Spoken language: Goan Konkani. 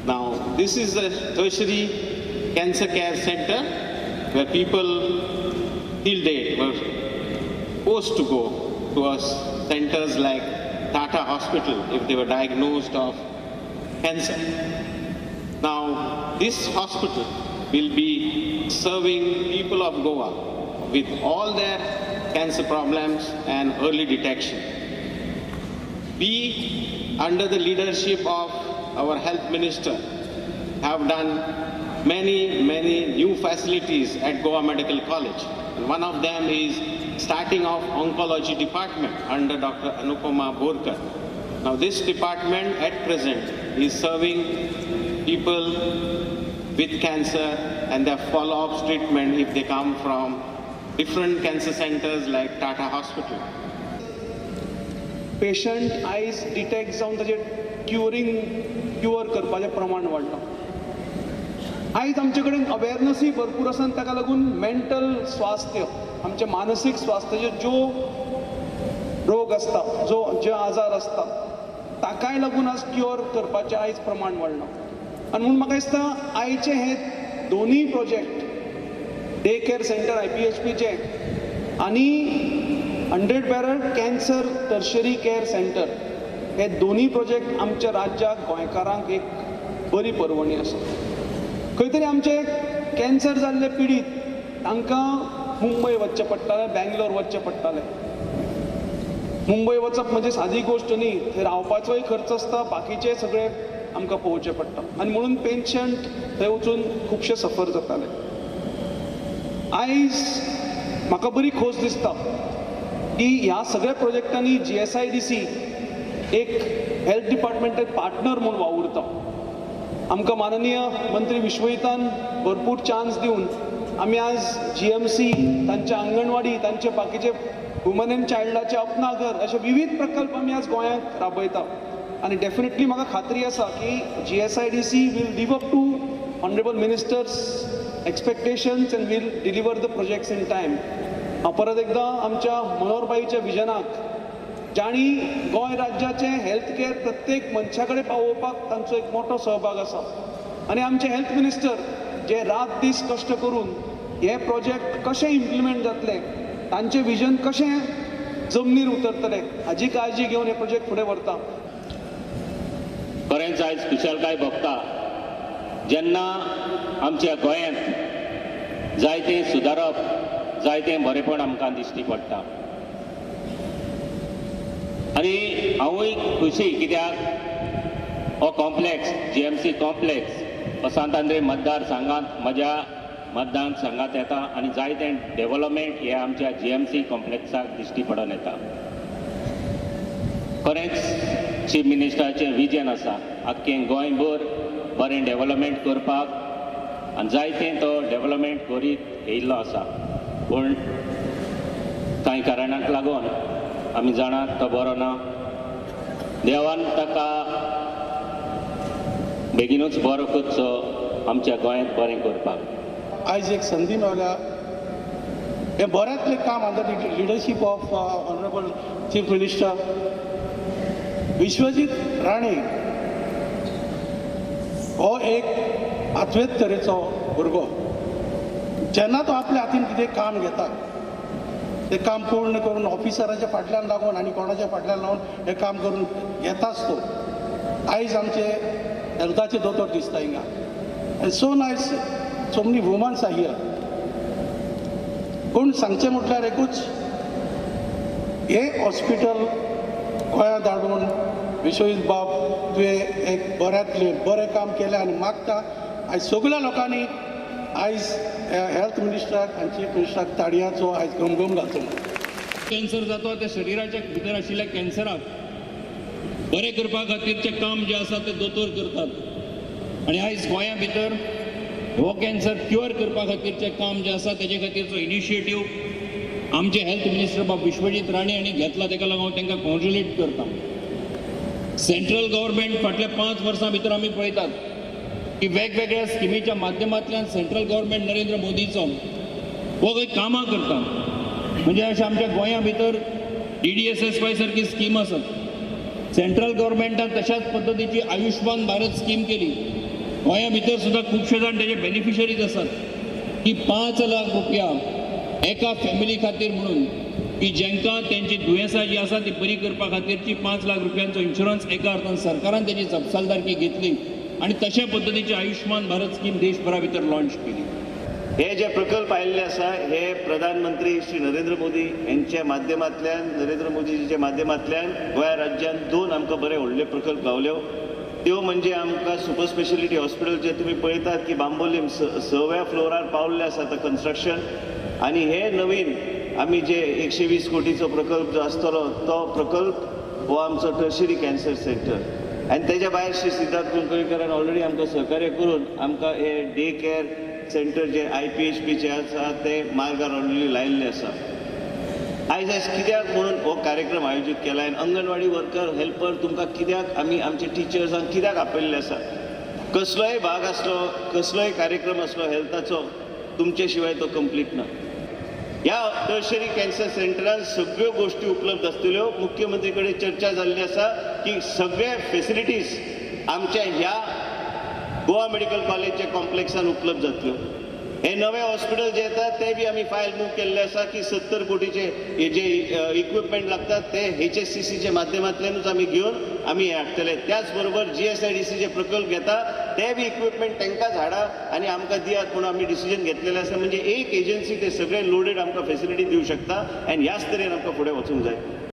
Now, this is a tertiary cancer care center where people till date were forced to go to us centers like Tata Hospital if they were diagnosed of cancer. Now, this hospital will be serving people of Goa with all their cancer problems and early detection. We, under the leadership of our health minister, have done many, many new facilities at Goa Medical College. And one of them is starting of oncology department under Dr. Anupama Borkar. Now, this department at present is serving people with cancer and their follow-up treatment if they come from different cancer centers like Tata Hospital. Patient आयज डिटेक्ट जावन ताजें क्युअरींग क्युअर करपाचें प्रमाण वाडलां. आयज आमचे कडेन अवेरनसूय भरपूर आसा आनी ताका लागून मेंटल स्वास्थ्य, आमचें मानसीक स्वास्थ्याचे ज्यो रोग आसता, जो जे आजार आसता ताकाय लागून आज क्युअर करपाचें आयज प्रमाण वाडलां. आनी म्हूण म्हाका दिसता आयचे हे दोनूय प्रोजेक्ट, डे केअर सेंटर IPHPचें आनी 100 bedded cancer tertiary care centre, हे दोनूय प्रोजेक्ट आमच्या राज्याक, गोंयकारांक एक बरी पर्वणी आसा. खंय तरी आमचे कॅन्सर जाल्ले पिडीत तांकां मुंबय वचचें पडटालें, बेंगलोर वचचें पडटालें. मुंबय वचप म्हणजे सादी गोश्ट न्ही, थंय रावपाचोय खर्च आसता, बाकीचे सगळे आमकां पळोवचें पडटा आनी म्हणून पेशंट थंय वचून खुबशे सफर जाताले. आयज म्हाका बरी खोस दिसता की ह्या सगळ्या प्रोजेक्टांनी GSIDC एक हेल्थ डिपार्टमेंटल पार्टनर म्हूण वावुरता. आमकां माननीय मंत्री विश्वजितान भरपूर चान्स दिवन आमी आज GMC, तांचे अंगणवाडी, तांचे बाकीचे वुमन एंड चायल्डाचे अपना घर अशे विविध प्रकल्प आमी आज गोंयांत राबयता. आनी डेफिनेटली म्हाका खात्री आसा की GSIDC will live up to honourable minister's expectations and will deliver the projects in time. हांव परत एकदां आमच्या मनोहरबाईच्या विजनाक, जांणी गोंय राज्याचें हेल्थ केअर प्रत्येक मनशा कडेन पावोवपाक तांचो एक मोठो सहभाग आसा, आनी आमचे हेल्थ मिनिस्टर जे रात दीस कश्ट करून हे प्रोजेक्ट कशें इम्प्लिमेंट जातले, तांचें विजन कशें जमनीर उतरतलें हाजी काळजी घेवन हे प्रोजेक्ट फुडें व्हरता. खरेंच आयज खुशालकाय भोगता जेन्ना आमच्या गोंयांत जायतें सुदारप, जायतें बरेंपण आमकां दिश्टी पडटा. आनी हांवूय खुशी कित्याक हो कॉम्प्लेक्स, GMC complex हो सांत आंद्रे मतदारसंघांत, म्हज्या मतदान संघांत येता आनी जायतें डेवलपमेंट हे आमच्या GMC कॉम्प्लेक्साक दिश्टी पडून येता. खरेंच चीफ मिनिस्टराचें विजन आसा आख्खें गोंयभर बरें डेवलपमेंट करपाक आनी जायतें तो डेवलपमेंट करीत येयल्लो आसा. पूण कांय कारणांक लागून आमी जाणात तो बरो ना. देवान ताका बेगीनूच बरो करचो, आमच्या गोंयांत बरें करपाक. आयज एक संदी मेळ्ळ्या हें बऱ्यांतलें काम under the leadership of honourable chief minister Vishwajit Rane हो एक आत्वेत तरेचो भुरगो. जेन्ना तो आपल्या हातीन कितें काम घेता तें काम पूर्ण करून ऑफिसराच्या फाटल्यान लागून आनी कोणाच्या फाटल्यान लागून हें काम करून घेताच तो. आयज आमचे हेल्थाचे दोतोर दिसता हिंगा. And so nice, so many womans are here. पूण सांगचें म्हटल्यार एकूच, हें हॉस्पिटल गोंयांत हाडून विश्वजीत बाब तुवें एक बऱ्यांतलें बरें काम केलें आनी मागता आयज सगळ्या लोकांनी आयज हेल्थ मिनिस्टराक आनी चीफ मिनिस्टराक ताळयांचो आयज घमघम घालचो. कॅन्सर जाता त्या शरिराच्या भितर आशिल्ल्या कॅन्सराक बरें करपा खातीरचें काम जें आसा तें दोतोर करतात आनी आयज गोंया भितर हो कॅन्सर क्युअर करपा खातीरचें काम जें आसा तेजे खातीरचो इनिशिएटीव आमचे हेल्थ मिनिस्टर बाब विश्वजीत राणे हांणी घेतला. तेका लागून हांव तांकां कॉंग्रेच्युलेट करता. सेंट्रल गव्हर्मेंट फाटल्या 5 वर्सां भितर आमी पळयतात की वेगवेगळ्या स्किमीच्या माध्यमांतल्यान सेंट्रल गव्हर्मेंट नरेंद्र मोदीचो हो काही कामां करता. म्हणजे अशें आमच्या गोंया भितर DDSSY सारकी स्कीम आसात. सेंट्रल गव्हर्मेंटान तशाच पद्दतीची आयुष्मान भारत स्कीम केली. गोंया भितर सुद्दां खुबशे जाण तेजे बेनिफिशरीज आसात की 5 लाख रुपया एका फॅमिली खातीर म्हणून की जांकां तेंची दुयेंसां जी आसा ती बरी करपा खातीरची 5 लाख रुपयांचो इन्शुरन्स एका अर्थान सरकारान तेजी जापसालदारकी घेतली आनी तशा पद्दतीची आयुष्मान भारत स्कीम देशभरा भितर लॉन्च केली. हे जे प्रकल्प आयिल्ले आसा हे प्रधानमंत्री श्री नरेंद्र मोदी यांच्या माध्यमांतल्यान, नरेंद्र मोदीजीच्या माध्यमांतल्यान गोंया राज्यांत 2 आमकां बरे व्हडले प्रकल्प गावल्यो. त्यो म्हणजे आमकां सुपर स्पेशलिटी हॉस्पिटल जे तुमी पळयतात की बांबोलीम 6व्या फ्लोरार पावल्ले आसा आतां कन्स्ट्रक्शन, आनी हे नवीन आमी जे 120 कोटीचो प्रकल्प जो आसतलो तो प्रकल्प हो आमचो टर्शरी कॅन्सर सेंटर. आनी तेज्या भायर श्री सिद्धार्थ कुंकळीकरान ऑलरेडी आमकां सहकार्य करून आमकां हे डे केअर सेंटर जे IPHP आसा ते मार्गार ऑलरेडी लायिल्ले आसा. आयज आयज कित्याक म्हणून हो कार्यक्रम आयोजीत केला आनी अंगणवाडी वर्कर हेल्पर तुमकां कित्याक आमी आमच्या टिचर्सांक कित्याक आपयल्ले आसा. कसलोय भाग आसलो, कसलोय कार्यक्रम आसलो हेल्थाचो, तुमचे शिवाय तो कंप्लीट ना. ह्या टर्शरी कॅन्सर सेंटरान सगळ्यो गोश्टी उपलब्ध आसतल्यो. मुख्यमंत्री कडेन चर्चा जाल्ली आसा की सगळे फेसिलिटीज आमच्या ह्या गोवा मेडिकल कॉलेजच्या कॉम्प्लेक्सान उपलब्ध जातल्यो. हे नवे हॉस्पिटल जे येतात ते बी आमी फायल मूव केल्ले आसा की 70 कोटीचे हे जे इक्विपमेंट लागतात ते HSCCच्या माध्यमांतल्यानूच आमी घेवन आमी हे हाडटले. त्याच बरोबर GSIDC जे प्रकल्प घेता ते बी इक्विपमेंट तांकांच हाडा आनी आमकां दियात म्हणून आमी डिसिजन घेतलेलें आसा. म्हणजे एक एजन्सी ते सगळे लोडेड आमकां फेसिलिटी दिवं शकता आनी ह्याच तरेन आमकां फुडें वचूंक जाय.